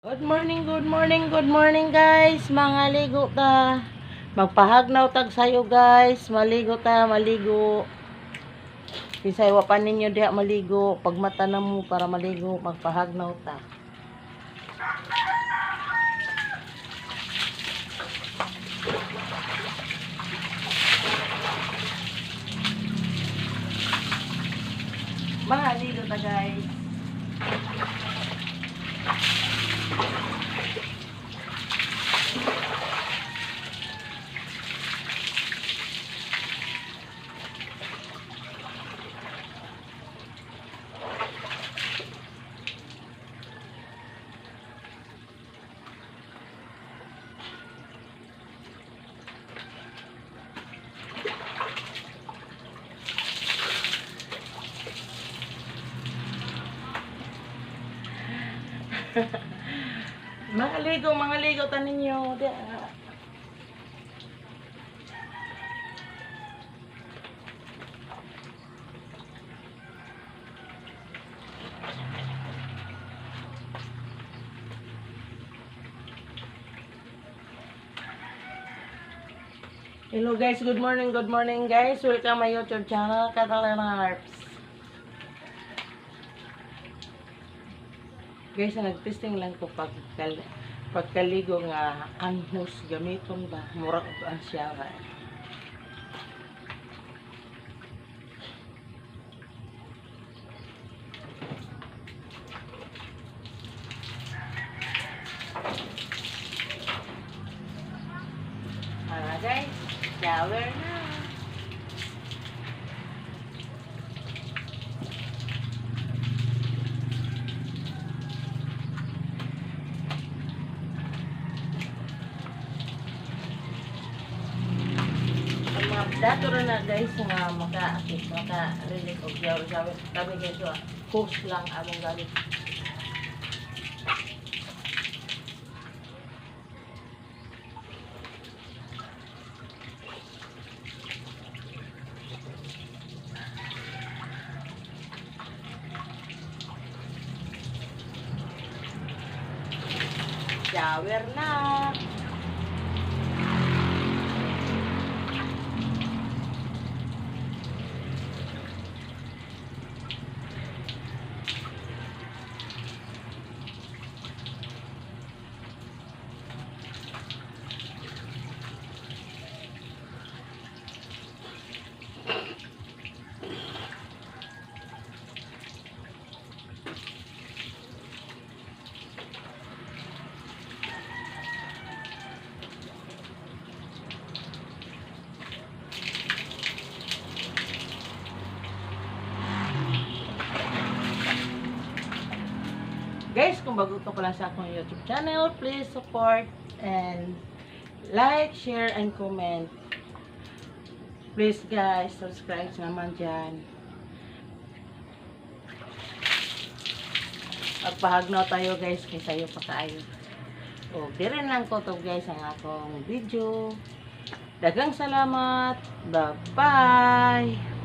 Good morning, good morning, good morning, guys. Mga ligo ta. Magpahagnaw tag sayo, guys. Maligo ta, maligo. Kinsay wa pa ninyo diha maligo, pagmata na mo para maligo, magpahagnaw ta. Mga ligo ta, guys. Mga ligo ta ninyo. Diha. Hello guys, good morning guys. Welcome my YouTube channel, Catalina Harps. Guys, nagtesting lang ko pagkaligo nga ang hose gamiton ba, mura og ang shower. Para guys, shower na. Ang mga dato ra na guys nga maka-akit, maka-relate og shower shower. Kami guys, hose lang among gamit. Shower na. Guys, kung bago ka pa lang sa akong YouTube channel, please support and like, share, and comment. Please guys, subscribe naman dyan. Magpahagnaw tayo guys, kay sayo pa kaayo. O, dire lang ko to guys ang akong video. Daghang salamat. Bye-bye!